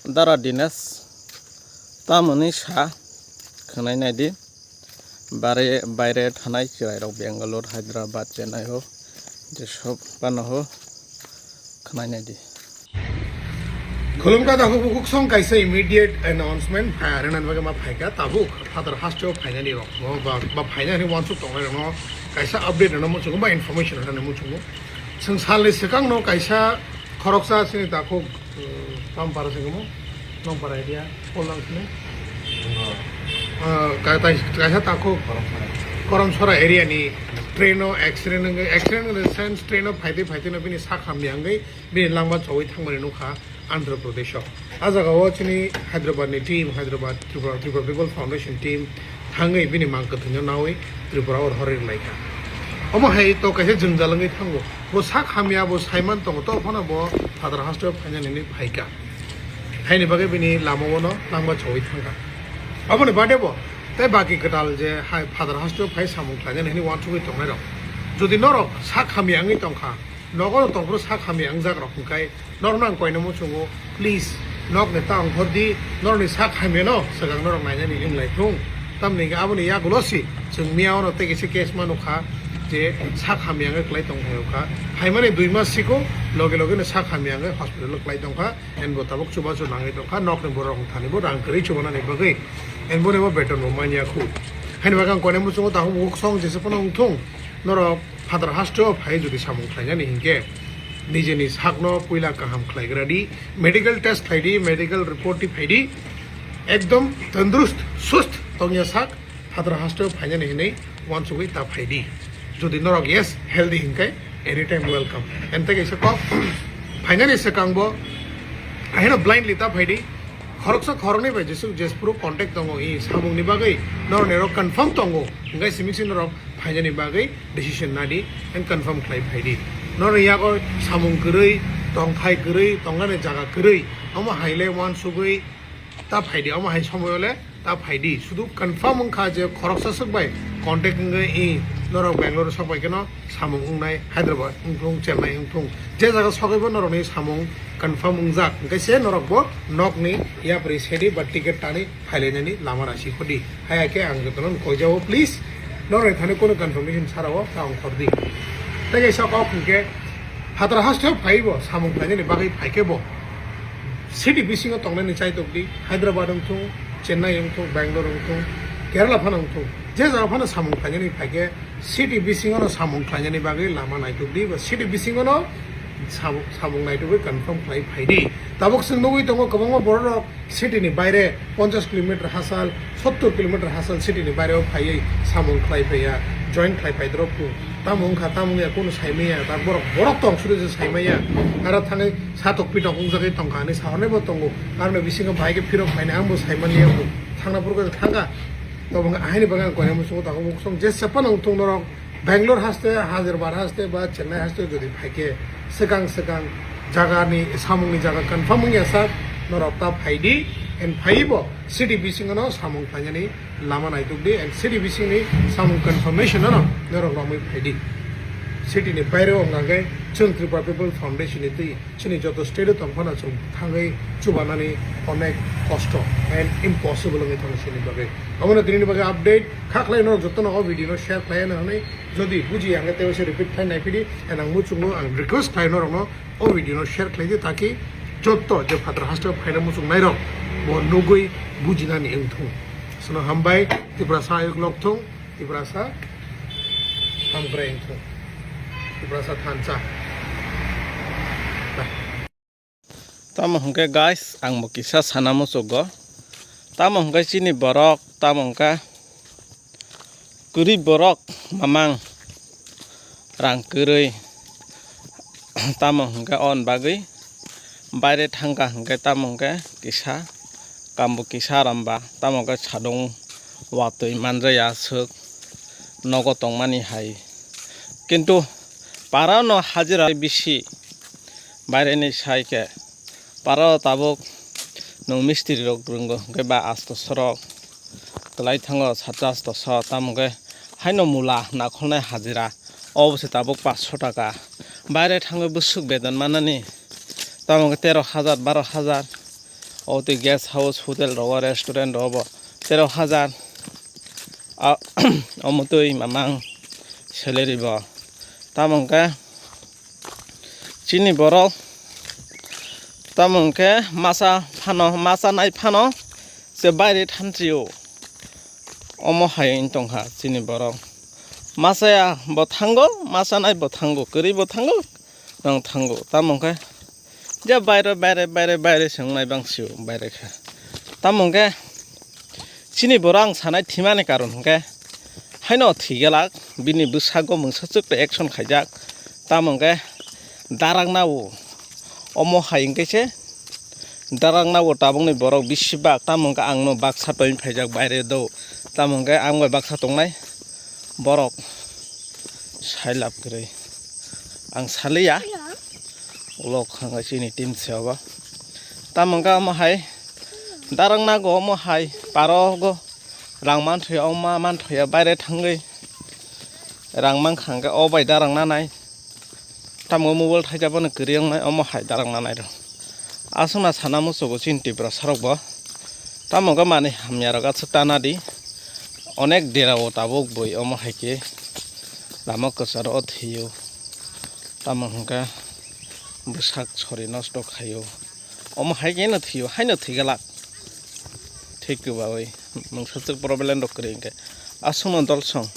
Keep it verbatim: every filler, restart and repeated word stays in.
Dara Dinesh, tamoni sa khwnai naidi, bare, baire thanai chwrairok Bangalore, Hyderabad, Chennai o, jesob pano ho khwnai naidi. Khulumkha, tabuk bukhuk song kaisa immediate announcement phai, arena bagwi ma phaikha, tabuk phatar hasteo phainani rok, ba, ba phainani wansuk tongnai rokno kaisa update rwna muchungo, ba information rwna muchungo. Chwng salni swkangno kaisa khoroksa chini takhuk, uh, tamo para se kamo, nong para area, Pollang sini. Uh, ka-, tai-, kaisa takhuk Koromsora area ni train o accident wngwi, accident in the sense train o phaitwi phaitwi no bini sak hamya wngwi bini langma chowi thangmani nukha Andhra Pradesh o. A jaga o chini Hyderabad ni team, Hyderabad Tripura, Tripura People Foundation team thangwi bini mang kwthwino nawi Tripura o rohorwi rwlaikha. Omo hai to kaisa jwngjal wngwi thango. Bo sak hamya, bo saiman tongo, to phano bo phatar hasteo phainani hinwi phaikha. Haini bagwi bini lama o no langma chowi thangkha. Aboni bade bo tei baki kwtal je hai phatar hasteo phai samung khlainani hinwi wansugwi tongnairok. Jodi norok sak hamya wngwi tongkha, nogo no tongphuru sak hamya wngjak rok hwnkhe norokno ang koina muchungo, please, nok ni ta ongkhor di, norokni sak hamya no swkang norok nainani wnglai thung. Tamni hwnkhe aboni yagulo si chwng miya ono tei kisa case ma nukha je sak hamya wngwi kwlai tong phaio kha. Phaimani dui mas siko loge loge no sak hamya wngwi hospital o kwlai tongkha, and bo tabuk chubachu nangwi tongkha, nokni borok wngthani bo rang kwrwi chubanani bagwi, and boni bo beton bo manya khu. Haini bagwi ang koina muchungo tabuk bukhuk song jesa phano wngthung, norok phatar hasteo phai jodi samung khlainani hinkhe nijeni sakno puila kaham khlaigra di, medical test khlai di, medical report di phai di, ekdom tandurust, sust tongya sak phatar hasteo phainani hinwi wansugwi ta phai di. Jodi norok yes, healthy hinkhe anytime welcome. Ente kaisa kok phainani swkang bo ahino blindly ta phai di. Khoroksa khoroknwi bai jesuk jesphuru contact tongo, i samungni bagwi norokni oro confirm tongo, hwnkhe simi si norok phainani bagwi decision nadi and confirm khlai phai di. Norokni yago samung kwrwi, tongthai kwrwi, tongnani jaga kwrwi, omo hai le wansugwi ta phai di, omo hai somoio le ta phai di. Sudu confirm wngkha je khoroksa swk bai contact wngwi i norok Bangalore sok bai kheno samung wngnai, Hyderabad wngthung, Chennai wngthung, je jaga sogwi bo norokni samung confirm wngjak, hwnkhe se norok bo nokni yapri sedi ba ticket tani phailainani lama nasi khodi. Hai khe ang jotono koijao, please, norok thani kono confirmation sarao ta ongkhor di. Tei kaisa kok hwnkhe phatar hasteo phaibo samung khlainani bagwi phaikhe bo city bisingo tongnani chaitok di, Hyderabad wngthung, Chennai wngthung, Bangalore wngthung, Kerala phano wngthung, je jaga phano samung khlainani phaikhe city bisingono samung khlainani bagwi lama naitok di, ba city bisingono samung, samung naitugwi confirm khlai phai di. Tabuk chwng nugwi tongo kwbangma bororok city ni baire ponchash kilometer hachal, sottor kilometer hachal city ni baire o phaiwi samung khlai phaiya, join khlai phai drop ku. Tamo wngkha, tamo wngya, kunu saimaya, tak borok, borok tong sudu je saimaya. Aro thangwi satok pitok wngjagwi tongkha hinwi sahornai bo tongo. Aroni bisingo bahai khe phirok phainai, ang bo saimanliya, bo thangna phuru khe thangkha. Tobongkha ahaini bagwi ang koinai muchungo tabuk muksong je sephano wngthung norok. Bangalore haste, Hyderabad haste ba Chennai haste jodi phaikhe swkang swkang jagani samungni jaga confirm wngya sak norok ta phaidi, and phaibo city bisingono samung khlainani lama naitukdi, and city bisingni samung confirmation no norok romwi phaidi. City ni baire wngkha khe chwng Tripura People Foundation ni twi chini joto state o tongphano chwng thangwi chubanani onek kosto and impossible wngwi thangwi chini bagwi. Omono tinini bagwi update kha khlai norok jotono o video no share khlai anw hwnwi, jodi bujiya hwnkhe tei se repeat khlai naiphidi, and ang muchungo ang request khlai norokno o video no share khlai di, taki joto je phatar hasteo phaina muchung nairok bo nugwi bujinani wngthung. Sono hambai, Tiprasa ayuk lokthung, Tiprasa hamkrai wngthung, Tiprasa thansa. Tamo hwnkhe guys, ang bo kisa sana muchungo. Tamo hwnkhe chini borok, tamo hwnkhe kwrwi borok mamang rang kwrwi. Tamo hwnkhe on bagwi baire thangkha hwnkhe tamo hwnkhe kisa kambo kisa ramba, tamo hwnkhe sadung watwi manjaya swk nogo tongmani hai. Kintu para no hajira bisi. Baireni sai khe para o tabuk nwng mistri rok rwngo hwnkhe ba asto sorok kwlai thango satra asto so, tamo hwnkhe haino mula nakholnai hajira obo se tabuk paanch sho taka. Baire thangwi bwswk beton manani tamo hwnkhe tero hajar, baro hajar O twi guest house, hotel rogo, restaurant rogo bo tero hajar. A- omo twi mamang salary bo. Tamo hwnkhe chini borok tamo hwnkhe masa phano, masa nai phano se baire thanchio. Omo hai wng tongkha chini borok. Masa ya bo thango, masa nai bo thango, kwrwi bo thango, nang thango. Tamo hwnkhe je baire, baire, baire, baire se wngnai bang sio, baire khe. Tamo hwnkhe chini borok ang sanai thimani karon hwnkhe haino thwigalak, bini bwsakgo mungsa chwk tei action khaijak. Tamo hwnkhe darak nao, omo hai hwnkhe se darak nao tabukni borok bisi bak. Tamo hwnkhe ang no baksa toin phaijak baire do, tamo hwnkhe ang bai baksa tongnai borok sai lab kwrwi. Ang saliya. Ulo khanga chini team se obo. Tamo hwnkhe omo hai darak nago, omo hai paro go rang manthoya, oma manthoya, baire thangwi rang mankha hwnkhe o bai darak nanai. Tamo mobile thaijak bono kwrwi wngnai, omo hai darak nanai rw. Aswkna sana muchugo chini Tripura sarok bo. Tamo hwnkhe manwi hamya rok aswk tana di. Onek dera o tabuk bui omo hai khe lama kwcharo o thwio. Tamo hwnkhe bwsak sori nosto khaio. Omo hai khe no thwio, haino thwigalak. Thik kwbawi mungsa chwk problem rok kwrwi hwnkhe. Aswkno dolsong.